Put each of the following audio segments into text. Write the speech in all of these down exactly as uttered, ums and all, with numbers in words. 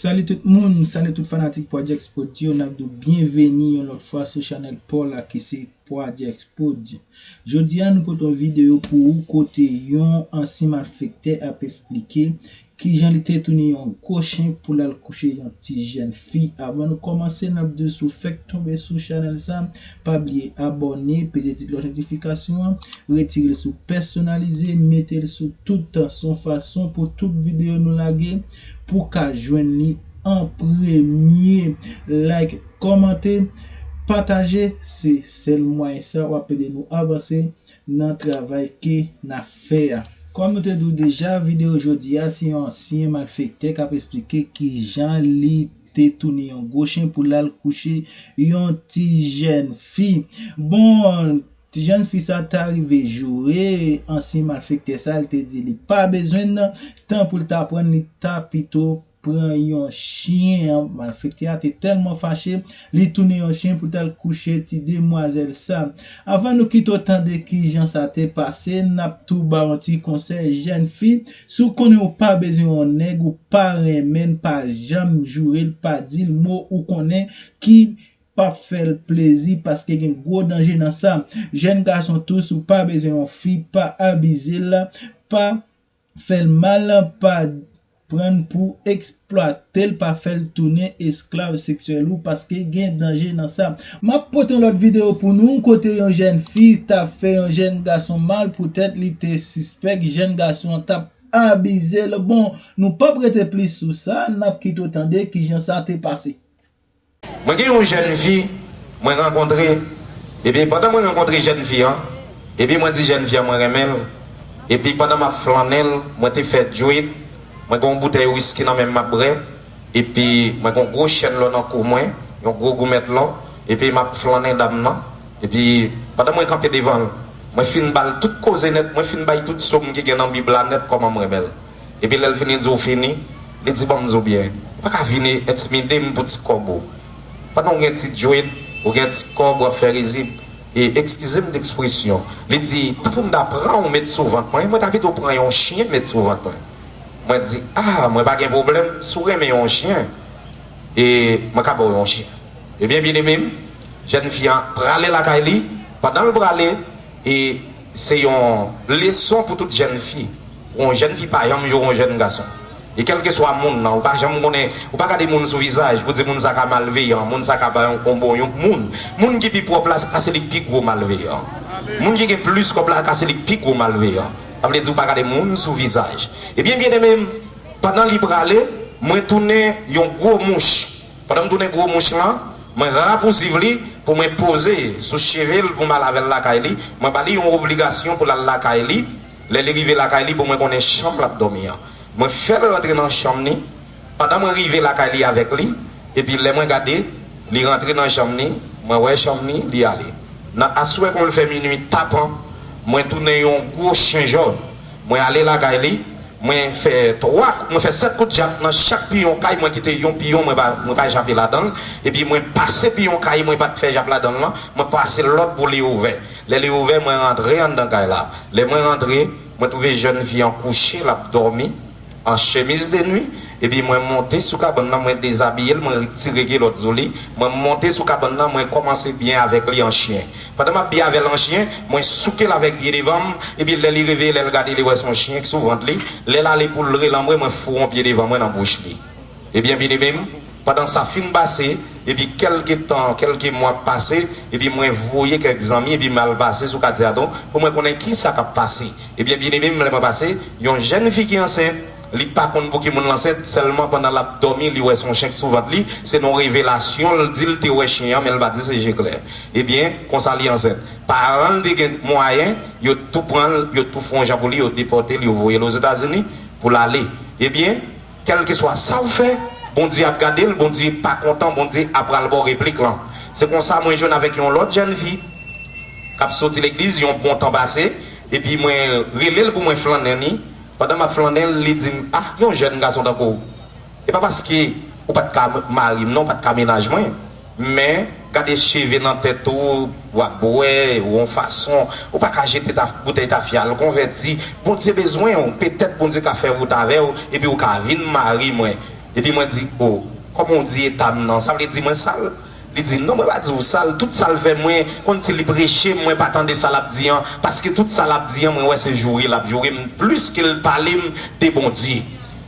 Salut tout moun, salut tout fanatik Project Prod yo, n ap di w byenveni yon lòt fwa sou chanèl pa w la ki se Project Prod. Jodi a nou pote yon videyo pou ou kote yon ansyen malfektè ap esplike kijan li te tounen yon gwo chen pou l al kouche yon ti jèn fi. Avan nou kòmanse, n ap di w si w fèk tonbe sou chanèl sa, pa bliye abòne, peze ti klòch notifikasyon an, retire l sou pèsonalize, mete l sou tout, se yon fason pou tout videyo nou lage pou w ka jwenn li an premye. Like, kòmante, pataje, se sèl mwayen sa w ap ede nou avanse nan travay ke n ap fè a. Kòm nou te di w deja, videyo jodi a se yon ansyen malfektè k ap esplike kijan li te tounen yon gwo chen pou l al kouche yon ti jèn fi. Bon, ti jèn fi sa ta rive joure ansyen malfektè sa, li te di li pa bezwen l, tan pou l ta pran l, li ta pito pran yon chen. Malfektè a te tèlman fache, li tounen yon chen pou l t al kouche ti demwazèl sa. Avan nou kite w tande kijan sa te pase, n ap tou ba w yon ti konsèy, jèn fi, si w konnen w pa bezwen yon nèg, ou pa renmen l, pa janm joure l, pa di l mo ou konnen ki p ap fè l plezi, paske gen gwo danje nan sa. Jèn gason tou, si w pa bezwen yon fi, pa abize l, pa fè l mal, pa pran l pou eksplwate l, pa fè l tounen esklav seksyèl ou, paske gen danje nan sa. M ap pote yon lòt videyo pou nou, kote yon jèn fi t ap fè yon jèn gason mal, poutèt li te sispèk jèn gason an t ap abize l. Bon, nou p ap rete plis sou sa, n ap kite w tande kijan sa te pase. Mwen gen yon jèn fi mwen rankontre, epi pandan mwen rankontre jèn fi an, epi mwen di jèn fi an mwen renmen l, epi pandan m ap flannen l, mwen te fè djwit, mwen gen yon boutèy wiski nan men m m ap bwè, epi mwen gen yon gwo chèn lò nan kou mwen, yon gwo goumèt lò, epi m ap flannen dam nan, epi pandan mwen kanpe devan l, mwen fin ba l tout koze nèt, mwen fin bay tout so m ki gen nan bib la nèt kòman m renmen l. Epi lè l fini di w fini, li di ban m di w byen, ou pa ka vini entimide m pou ti kòb ou. Pandan w gen ti djwit, ou gen ti kòb, w ap fè rizib, e eskize m de ekspresyon, li di tanpri m ta pran w met sou vant mwen, mwen ta pito pran yon chyen met sou vant mwen. Mwen di a, mwen pa gen pwoblèm, si w renmen yon chyen, e mwen ka ba w yon chyen. Ebyen, byeneme m, jèn fi an prale lakay li, pandan l prale, e se yon leson pou tout jèn fi. Yon jèn fi pa janm joure yon jèn gason. E kèlkeswa moun nan, ou pa janm konnen, ou pa gade moun sou vizaj pou di moun sa ka malveyan, moun sa ka pa yon, yon bon yon moun. Moun ki pi pwòp la, ka se li k pi gwo malveyan. Moun ki gen plis kòb la, ka se li k pi gwo malveyan. Sa vle di ou pa gade moun sou vizaj. Ebyen, byeneme m, pandan li prale, mwen tounen yon gwo mouch. Pandan m tounen gwo mouch lan, mwen rapousiv li pou mwen poze sou cheve l pou m al avè l lakay li. Mwen ba li yon obligasyon pou l al lakay li. Lè li rive lakay li, pou mwen konnen chanm l ap dòmi an. Mwen fè l rantre nan chanm ni. Pandan mwen rive lakay li avèk li, epi lè mwen gade, li rantre nan chanm ni, mwen wè chanm ni, li ale. Nan aswè kon l fè minui tapan, mwen tounen yon gwo chen jòn. Mwen ale lakay li, mwen fè twa, mwen fè sèt kout djab nan chak piyon kay, mwen kite yon piyon, mwen pa, mwen pa jape ladan l, epi mwen pase piyon kay mwen pa t fè djab ladan l lan, mwen pase lòt pou li ouvè. Lè li ouvè, mwen rantre anndan kay la. Lè mwen rantre, mwen twouve jèn fi an kouche, l ap dòmi, an chemiz de nwi, epi mwen monte sou kabann nan, mwen dezabiye l, mwen retire kilòt sou li, mwen monte sou kabann nan, mwen kòmanse byen avèk li an chyen. Pandan m ap byen avè l an chyen, mwen souke l avèk pye devan m, epi lè li reveye, lè l gade, li wè se yon chyen k sou vant li. Lè l ale pou l relanbre, mwen foure yon pye devan mwen nan bouch li. Ebyen, byeneme m, pandan sa fin pase, epi kèlke tan, kèlke mwa pase, epi mwen voye kèk zanmi, epi m al pase sou katye a tou, pou mwen konnen kisa k ap pase. Ebyen, byeneme m, lè mwen pase, yon jèn fi ki ansent, li pa konn pou ki moun l ansent, sèlman pandan l ap dòmi, li wè se yon chen k sou vant li, se nan yon revelasyon l di l te wè chen an, men l pa di se je klè. Ebyen, konsa li ansent. Paran l te gen mwayen, yo tou pran l, yo tou fè yon jan pou li, yo depòte l, yo voye l Ozetazini pou l ale. Ebyen, kèlkeswa sa w fè, Bondye ap gade l, Bondye pa kontan, Bondye ap pral ba w replik lan. Se konsa mwen jwenn avèk yon lòt jèn fi k ap soti legliz yon bon tan pase, epi mwen rele l pou mwen flannen li. Pandan m ap flannen l, li di m, ah, yon jèn gason tankou w, e pa paske ou pa t ka mari m non, ou pa t ka mennaj mwen, men gade cheve nan tèt ou, w ap bwè, ou yon fason, ou pa ka jete ta, boutèy tafya, al konvèti, Bondye bezwen w, petèt Bondye ka fè wout avè w, epi ou ka vin mari mwen. Epi mwen di, "O, kòman w di eta m nan? Sa vle di mwen sal?" Li di, "Non, mwen pa di w sal. Tout sa l fè mwen, kòmsi li preche m, mwen pa tande sa l ap di an. Paske tout sa l ap di an, mwen wè se joure l ap joure m plis ke l pale m de Bondye.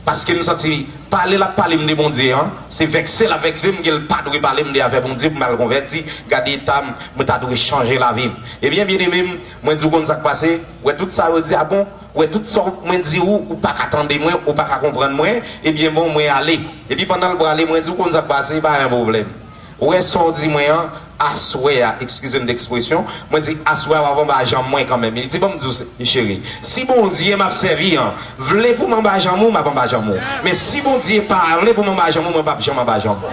Paske m santi pale l ap pale m de Bondye an, se vèkse l ap vèkse m ke l pa dwe pale m de afè Bondye pou m al konvèti. Gade eta m, mwen ta dwe chanje lavi m." Ebyen, byeneme m, mwen di w konn sa k pase? Wè tout sa yo di a bon? Wè tout sa mwen di ou, ou pa ka tande mwen, ou pa ka konprann mwen, ebyen bon, mwen ale. Epi pandan l prale, mwen di w konn sa k pase, pa gen pwoblèm. Ou wè sa w di mwen an, aswè a, eskize m de ekspresyon, mwen di aswè a w ap anba janm mwen kanmenm. Li di, "Ban m di w, cheri, si Bondye m ap sèvi an vle pou m anba janm ou, m ap anba janm ou. Men si Bondye pa vle pou m anba janm ou, mwen p ap janm anba janm ou."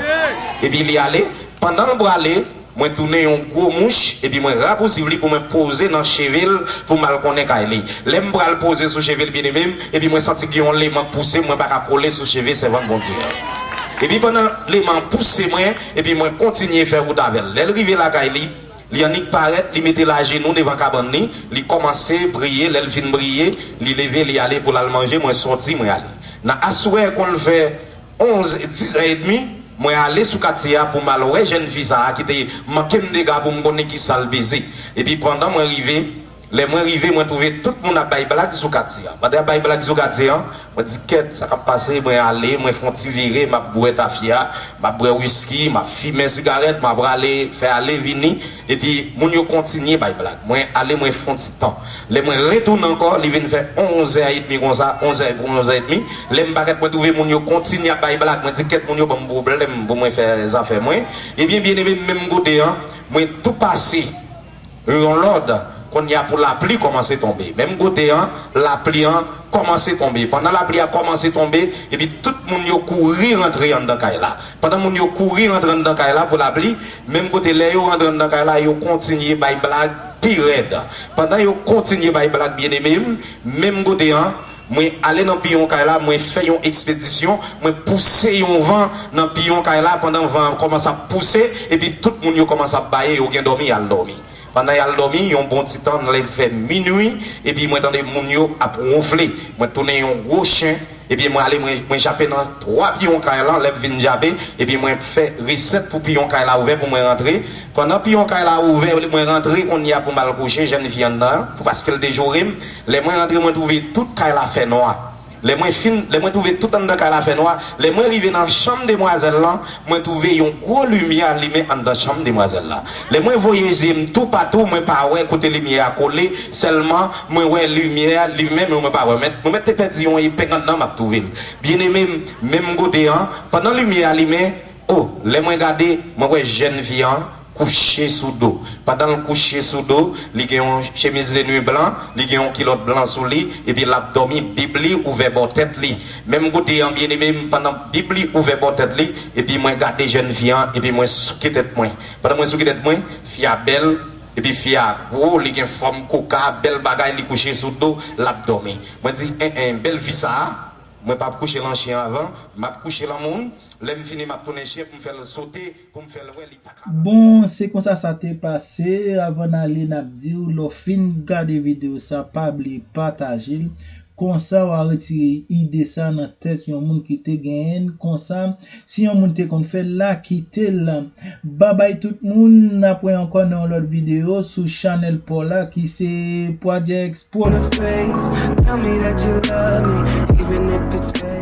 Epi li ale, pandan l prale, mwen tounen yon gwo mouch, epi mwen rapousiv li pou mwen poze nan cheve l, pou m al konnen kay li. Lè m pral poze sou cheve l, byeneme m, epi mwen santi gen yon leman k pouse m, mwen pa ka kole sou cheve sèvant Bondye an. Epi pandan leman an pouse mwen, epi mwen kontinye fè wout avè l. Lè l rive lakay li, li annik parèt, li mete l ajenou devan kabann li, li kòmanse priye, lè l fin priye, li leve, li ale pou l al manje, mwen sòti, mwen ale. Nan aswè, konn fè onz, dis è edmi, mwen ale sou katye a pou m al wè jèn fi sa a ki te manke m dega pou m konnen ki sa l peze. Epi pandan mwen rive, lè mwen rive, mwen twouve tout moun ap bay blag sou katye a. Pandan y ap bay blag sou katye a, mwen di, "Kèt, sa k ap pase?" Mwen ale, mwen fè yon ti vire, m ap bwè tafya, m ap bwè wiski, m ap fimen sigarèt, m ap prale, fè ale vini. Epi moun yo kontinye bay blag. Mwen ale, mwen fè yon ti tan. Lè mwen retounen ankò, li vin fè onz è edmi konsa, onz è pou onz è edmi. Lè m parèt, mwen twouve moun yo kontinye ap bay blag. Mwen di, "Kèt, moun yo ban m pwoblèm pou mwen fè zafè mwen." Ebyen, byeneme m, menm kote an, mwen tou pase yon lòd, kounye a pou lapli kòmanse tonbe. Menm kote an, lapli an kòmanse tonbe. Pandan lapli a kòmanse tonbe, epi tout moun yo kouri rantre anndan kay la. Pandan moun yo kouri rantre anndan kay la pou lapli, menm kote lè yo rantre anndan kay la, yo kontinye bay blag pi rèd. Pandan yo kontinye bay blag, byeneme m, menm kote an, mwen ale nan piyon kay la, mwen fè yon ekspedisyon, mwen pouse yon van nan piyon kay la, pandan van an kòmanse ap pouse, epi tout moun yo kòmanse ap baye, yo gen dòmi, y al dòmi. Pandan y al dòmi, yon bon ti tan, lè l fè minui, epi mwen tande moun yo ap wonfle. Mwen tounen yon gwo chen, epi mwen ale, mwen, mwen jape nan twa piyon kay la, lè m vin jape, epi mwen fè resèt pou piyon kay la ouvè pou mwen rantre. Pandan piyon kay la ouvè, mwen rantre kounye a pou m al kouche, jèn fi anndan an, pou, paske l te joure m. Lè mwen rantre, mwen twouve tout kay la fè nwa. Lè mwen fin, lè mwen twouve tout anndan kay la fè nwa, lè mwen rive nan chanm demwazèl lan, mwen twouve yon gwo limyè limen anndan chanm demwazèl la. Lè mwen voye zye m toupatou, mwen pa wè kote limyè a kole, sèlman mwen wè limyè a limen, men mwen pa wè. Mwen mèt, mwen mèt te pèdi yon epeng anndan, m ap twouve l. Byeneme m, menm kote an, pandan limyè a limen, o, lè mwen gade, mwen wè jèn fi an kouche sou do. Pandan l kouche sou do, li gen yon chemiz de nwi blan, li gen yon kilòt blan sou li, epi l ap dòmi, bib li ouvè bò tèt li. Menm kote an, byeneme m, pandan bib li ouvè bò tèt li, epi mwen gade jèn fi an, epi mwen souke tèt mwen. Pandan mwen souke tèt mwen, fi a bèl, epi fi a gwo, li gen fòm koka, bèl bagay, li kouche sou do, l ap dòmi. Mwen di, en, en, bèl fi sa a, mwen p ap kouche l an chen avan, m ap kouche l an moun. Lè m fini, m ap tounen chen pou m fè l sote, pou m fè l wè li pa ka. Bon, se konsa sa te pase. Avan n ale, n ap di w, lè w fin gade videyo sa, pa bliye pataje l. Konsa, w a retire ide sa nan tèt yon moun ki te genyen l. Konsa, si yon moun te konn fè l la, kite l. Babay tout moun, n ap wè ankò nan yon lòt videyo sou chanèl pa w la ki se Projects Pro. Face, tell me that you love me, even if it's fake.